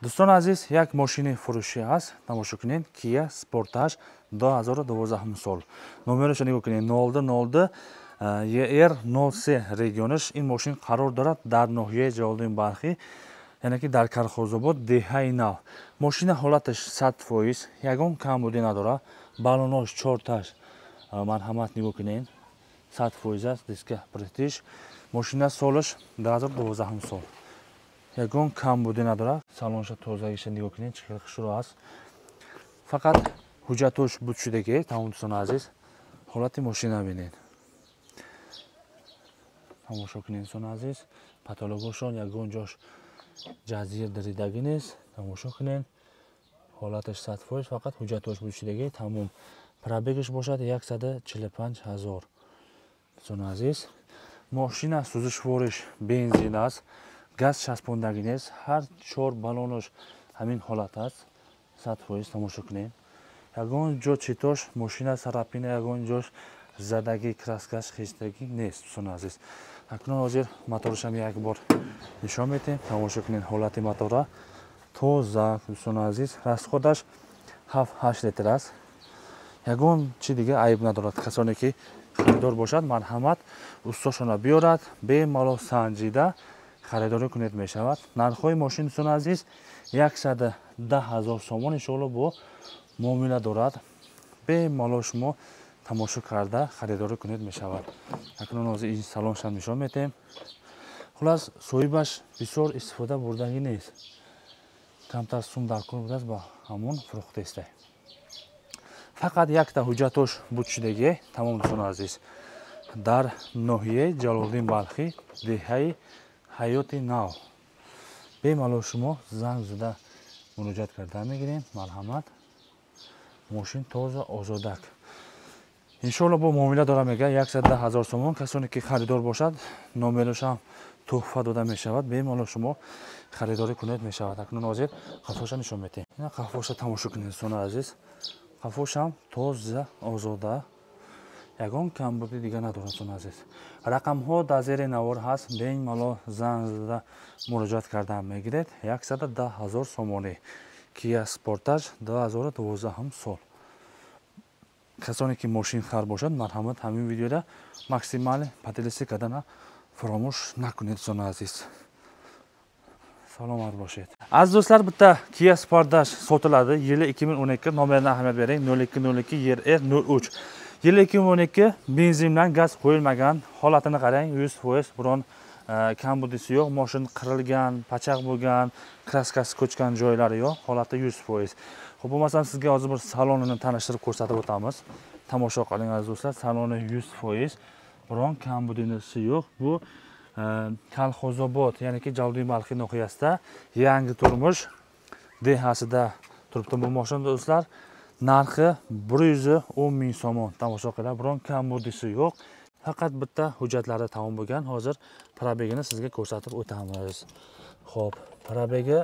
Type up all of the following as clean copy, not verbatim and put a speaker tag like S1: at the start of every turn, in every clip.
S1: Дӯстони азиз, як мошини фурӯшӣ аст, тамошо кунед. Kia Sportage 2012 сол. Номерашро нигоҳ кунед: 02 02 ER 03 регионаш. Ин мошин қарор дорад дар ноҳияи Ҷалолиддин Балхӣ, яъне ки дар Колхозобод, деҳаи Нав. Мошина ҳолаташ 100%, ягон камбудӣ надорад. Балонош чорташ, марҳамат, нигоҳ кунед, 100% аст, диска British. Мошина солаш 2012 сол, ягон камбудӣ надорад. Салонша тозагиша нигоҳ кунед, чӣ хел хушрӯ аст. Фақат ҳуҷҷатош буд шудагӣ, тамом. Дӯстони азиз, ҳолати мошина бинед, тамошо кунед. Дӯстони азиз, потологошон ягон ҷош ҷазир даридагӣ нест, тамошо кунед. Ҳолаташ 100%, фақат ҳуҷҷатош буд шудагӣ, тамом. Пробегаш бошад 145 000. Дӯстони азиз, мошина сӯзишвориш бензин аст, газ часпондагӣ нест. Ҳар чор балонош ҳамин ҳолат аст, 100%, тамошо кунед. Ягон ҷо читош мошина царапина, ягон ҷош задагӣ, краскаш хистагӣ нест. Дӯстони азиз, акнун ҳозир моторашам як бор нишон медиҳем, тамошо кунед. Ҳолати мотора тоза, дӯстони азиз. Расходаш 7-8 литр аст, ягон чи дига айб надорад. Касоне ки харидор бошад, марҳамат, устошона биёрад, бемалол санҷида харидорӣ кунед мешавад. Нархҳои мошин, дӯстони азиз, 110 000 сомон. Иншоалло, бо муомила дорад, бемалол шумо тамошо карда харидорӣ кунед мешавад. Акнун ҳозир ин салоншам нишон медиҳем. Хулас, соҳибаш бисёр истифода бурдагӣ нест, камтар сум дар кор будааст, ба ҳамон фурӯхтаистай. Фақат якта ҳуҷҷатош буд шудагӣ, тамом. Дӯстони азиз, дар ноҳияи Ҷалолиддин Балхӣ, деҳаи Ҳаёти Нав, бемалол шумо занг зада муроҷиат карда мегирем, марҳамат. Мошин тоза, озодак. Иншоалло, бо муомила дорам, мега 110 000 сомон. Касоне ки харидор бошад, номерошам тӯҳфа дода мешавад, бемалол шумо харидорӣ кунед мешавад. Акнун ҳозир қафоша нишон медиҳем. Ина қафоша тамошо кунед, дӯстони азиз. Қафошам тоза, озода, ягон камбуди дига надорад. Дӯстони азиз, рақамҳо дар зери навор ҳаст, бемалол занг зада муроҷиат карда мегиред. 110 000 сомонӣ, Kia Sportage 2012 сол. Касоне ки мошинхар бошад, марҳамат, ҳамин видеода максимально поделиться кардана фаромӯш накунед. Дӯстони азиз, саломат бошед. Aziz do'stlar, bitta Kia Sportage sotiladi. Yili 2012, nomerini ahamiyat bering: 02 02 ER 03. Yili 2012, benzin bilan, gaz qo'yilmagan. Holatini qarang, 100%, biron kambudisi yo'q. Moshin qirilgan, pachaq bo'lgan, kraskasi ko'chgan joylari yo'q. Holati 100%. Xo'p, bo'lmasam sizga hozir bir salonini tanishtirib, ko'rsatib o'tamiz. Tomosha qiling, aziz do'stlar, saloni 100%, biron kambudisi yo'q. Bu Kolxozobod, ya'niki Jaloliddin Balxiy nohiyasida, Yangi Turmush dehasida turibdi bu mashina, do'stlar. Narxi 110 000 somon. Tomosha qilinglar, biron kambudisi yo'q, faqat bitta hujjatlari tamom bo'lgan. Hozir пробегini sizga ko'rsatib o'tamiz. Xo'p, пробеги,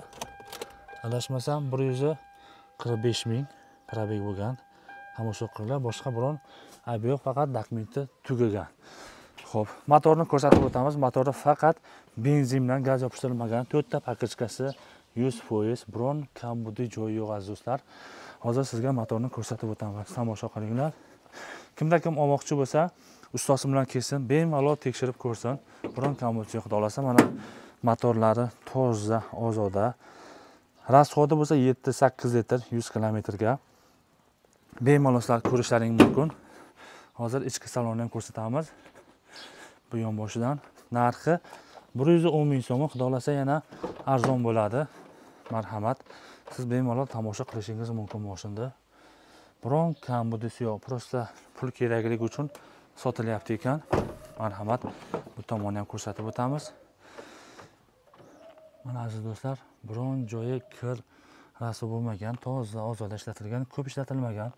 S1: adashmasam, 145 000 пробег bo'lgan. Tomosha qilinglar, boshqa biron aybi yo'q, faqat dokumenti tugagan. Xo'p, motorni ko'rsatib o'tamiz. Motorda faqat benzin bilan, gaz yopishtirilmagan. To'rtta покрышкасы 100%, biron kambudi joyi yo'q, aziz do'stlar. Hozir sizga motorni ko'rsatib o'tamiz. Tomosha qilinglar. Kimda kim olmoqchi bo'lsa, ustosi bilan kelsin, bemalol tekshirib ko'rsin. Biron kambudi yo'q, xudo xohlasa. Mana, motorlari toza, ozoda. Расходи bo'lsa 7-8 litr 100 kilometrga. Bemalol sizlar ko'rishlaring mumkin. Hozir ichki salonni ham ko'rsatamiz. Bu yonboshidan narxi 110 000 so'm, xudo xohlasa, yana arzon bo'ladi. Marhamat, siz bemalol tomosha qilishingiz mumkin mashinada. Biron kambudisi yo'q, просто pul kerakligi uchun sotilyapti ekan. Marhamat, bu tomonni ham ko'rsatib o'tamiz. Mana, aziz do'stlar, biron joyi kir rasvo bo'lmagan, toza, ozoda ishlatilgan, ko'p ishlatilmagan.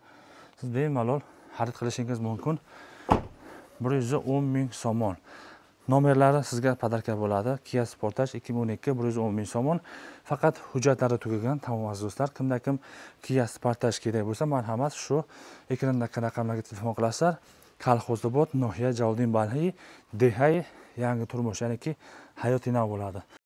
S1: Siz bemalol xarid qilishingiz mumkin. 110 000 somon. Nomerlari sizga подарка bo'ladi. Kia Sportage 2012, 110 000 somon. Faqat hujjatlari tugagan, tamom, aziz do'stlar. Kimda kim Kia Sportage kerak bo'lsa, marhamat, shu ekrandagi raqamlarga telefon qilasizlar. Kolxozobod, nohiya Jaloliddin Balxiy, dehay Yangi Turmush, ya'niki Hayoti Nav bo'ladi.